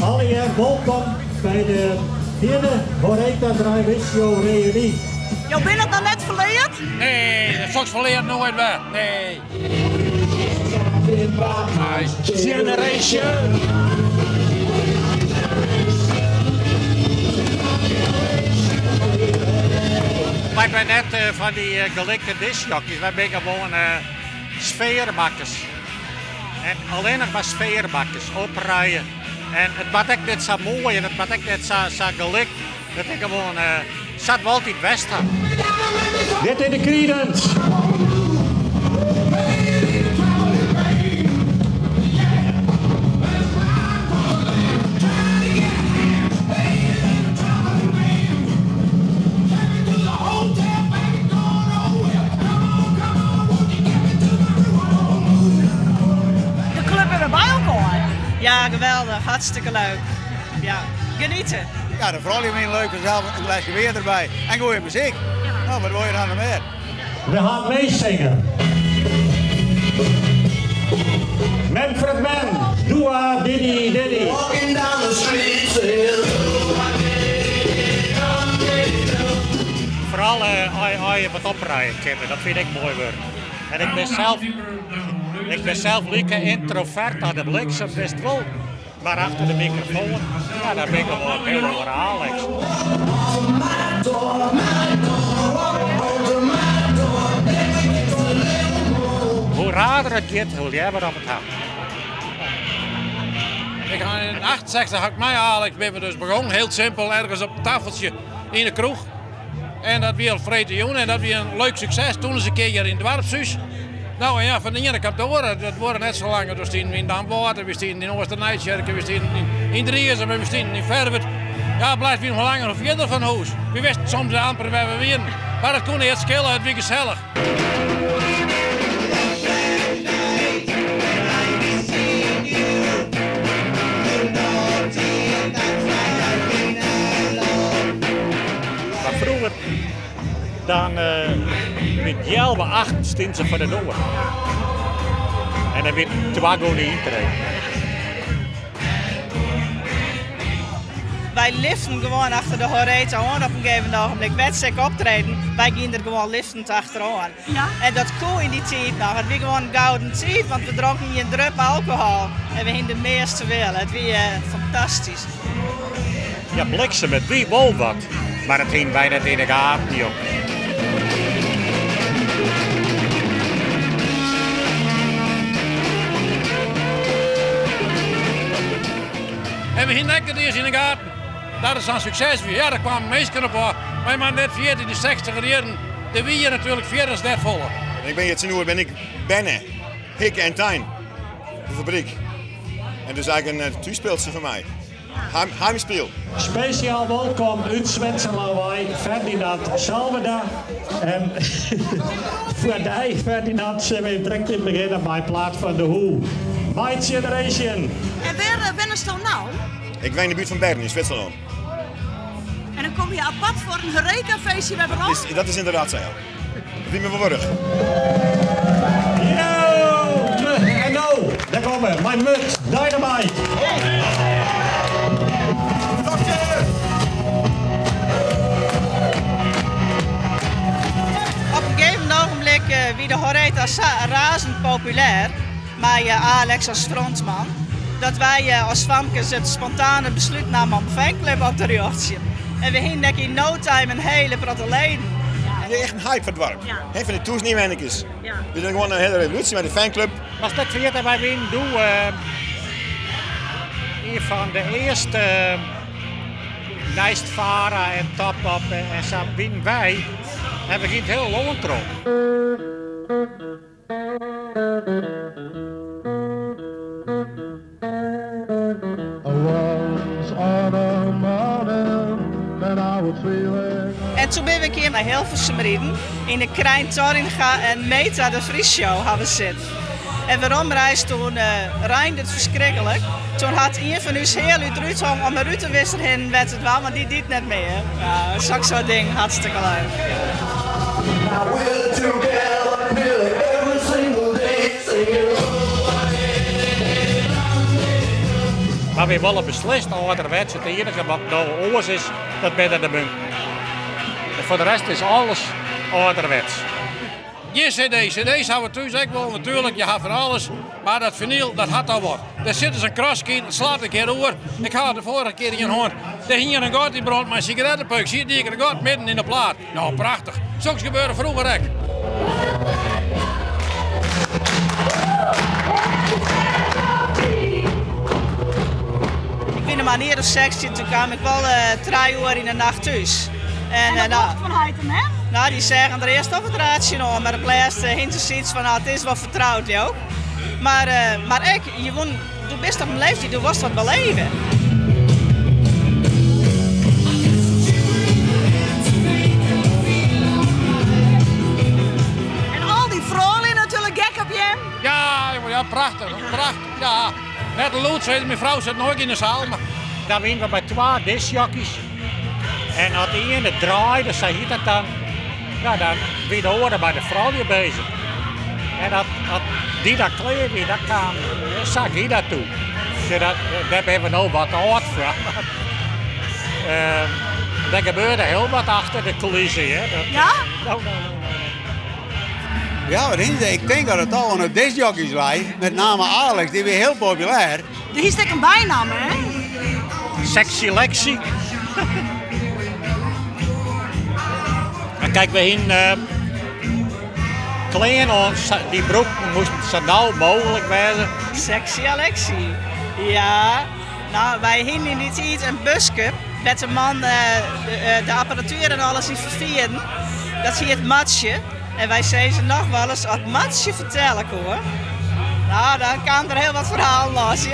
Allegear wolkom by de fjirde Horeca Draaihússhow reüny. Jo binne it noch net ferleard? Nee, soks ferleart noait wer. Nee. Generation. Wy binne net fan dy gelikte discjockeys, wy binne gewoan sfearmakkers. En allinnich mar sfearmakkers, opruie. En it moat ek net sa moai en it moat ek net sa, sa gelikt. It is gewoan sa't we altyd west ha. Dit is de Creedence. De klup is wer by elkoar. Ja, geweldich. Hartstikke leuk. Ja, genieten. Ja, de froulju wiene leuk, fansels in gleske bier derby en goeie muzyk. No, wat wol je dan noch mear? We ha meesinger. Manfred Mann, Doo Ah Diddy Diddy. Foaral as je wat opruie kinne, dat fyn ik moai wurk. En ik bin sels, ik bin sels like yntrovert as de bliksem, witst wol. Mar achter de mikrofoan, ja, dêr bin ik gewoan in hiel oare Alex. Hoe raarder it giet, hoe leaver oft it ha. Ik ha yn 68 ha ik mei Alex binne we dus begûn, hiel simpel, ergens op in taffeltsje yn de kroech. En dat wie al freedtejûn en dat wie in leuk sukses. Toen ris in kear hjir yn it doarpshús. No en ja, fan de iene kant de oare, dat duorre net sa lang. Doe stienen we yn Damwâld, we stienen yn Oasternijtsjerke, we stienen yn Driezum, we stienen yn Ferwert. Ja, it blijft wie hoe langer hoe fierder fan hûs. We wisten soms amper wêr we wienen. Mar dat koe neat skele, it wie gesellich. Mar froeger dan met healwei achten stienen se foar de doar. En dan wie twa gûne yntree. Wy liften gewoan achter de Horeta oan op in gegeven ogenblik. Wêr't se ek optreden, wy gienen der gewoan liftend achteroan. En dat koe yn dy tiid noch. It wie gewoan in gouden tiid, want we dronken gjin drup alkohol en we hienen de measte wille. It wie fantastysk. Ja, bliksem, it wie wol wat, mar it hienen wy net yn de gaten, joh. En we hienen ek net iens yn de gaten dat it sa'n sukses wie. Ja, der kwamen minsken op ôf. Wy moatte net ferjitte, yn de sechstiger jierren, der wie hjir natuerlik fierders net folle. Ik bin hjir tsjinoer bin ik berne, hikke en tein, de fabryk. En dus eigentlik in thússpultsje foar my. Heimspul. Spesjaal wolkom út Switserlân wei, Ferdinand Salverda. En foar dy, Ferdinand, sille we direkt even begjinne mei in plaat fan The Who, My Generation. En wêr wennesto no? Ik wen yn de buert fan Bern yn Switserlân. En dan komme je apart foar in Horeca-feestje wer werom? Dat is ynderdaad sa, ja. Dat wie my wol wurdich. Yo! En no, dêr komme we, mei Mud Dynamite. Op in gegeven ogenblik wie de Horeta sa razend populêr, mei Alex as frontman, dat wy as famkes it spontane beslút namen om in fanclub op te rjochtsjen. En we hienen ek yn no time in hele protte leden. It is echt in hype foar it doarp. Hè, fan de tûzen ynwennerkes. Dit is gewoan in hiele revolúsje mei de fanclub. Moatst net ferjitte, wy wienen doe ien fan de earste neist Vara en TopPop en sa wienen wy en we gienen it hiele lân troch. En toen binne we in kear nei Hilversum riden yn de Krijn Torringa en Meta de Vries show hawwe sitten. En weromreis toen reinde it ferskriklik. Toen hat ien fan ús heal út rút hong om 'e rutenwisser hinnen wer te dwaan, want dy die it net mear. Ja, sok soart ding, hartstikke leuk. Mar wy wolle beslist âlderwets. It iennige wat no oars is, dat binne de munten. En foar de rest is alles âlderwets. Gjin cd. Cd's hawwe we thús ek wol natuerlik, je ha fan alles. Mar dat finyl, dat hat al wat. Der sit ris in kraske yn, it slacht in kear oer. Ik ha it de foarige kear ien hân. Dêr hie ien in gat yn brând mei in sigarettepeuk. Siet dy in gat midden yn de plaat. No, prachtich. Soks gebeurde froeger ek. Ik wie noch mar in jier of 16, toen kaam ik wol trije oere yn de nacht thús. En, en dat mocht fan heit en mem? Nou, dy seagen der earst op it raadsje oan, mar op 't lêst hiene se sayts fan, nou, it is wol fertroud, leau ik. Mar, mar ek, je wûn, do bist op in leeftiid, do wolst wat beleve. En al dy froulju natuerlik gek op jim. Ja, ja, prachtich, prachtich, ja. Net lûd, sei myn frou sit no ek yn de saal. Mar... Dan wiene we by twa discjockeys. En as de iene draaide, sa hiet dat dan, ja, dan wie de oare by de froulju bezich. En as, as dy dan klear wie, dan kaam, sa gie dat doe. Dat, dêr binne we no wat âld foar. Uh, der gebeurde hiel wat achter de coulissen. Hè? Dat, ja? No, no, no, no. Ja, wat is Ik tink dat it al oan de discjockeys lei. Met name Alex, dy wie hiel populêr. Do hiest ek in bynamme, hè? Sexy Lexy. En kijk, we hienen uh, klean oan, dy broeken moasten sa nau mooglik wêze. Sexy Alexi. Ja, nou, wy hienen yn dy tiid in buske wêr't de man uh, de, eh, de apparatuer en alles yn ferfierden. Dat hiet Matsje. En wy sizze noch wolris, as Matsje fertelle koe, nou, dan kaam der hiel wat ferhalen los.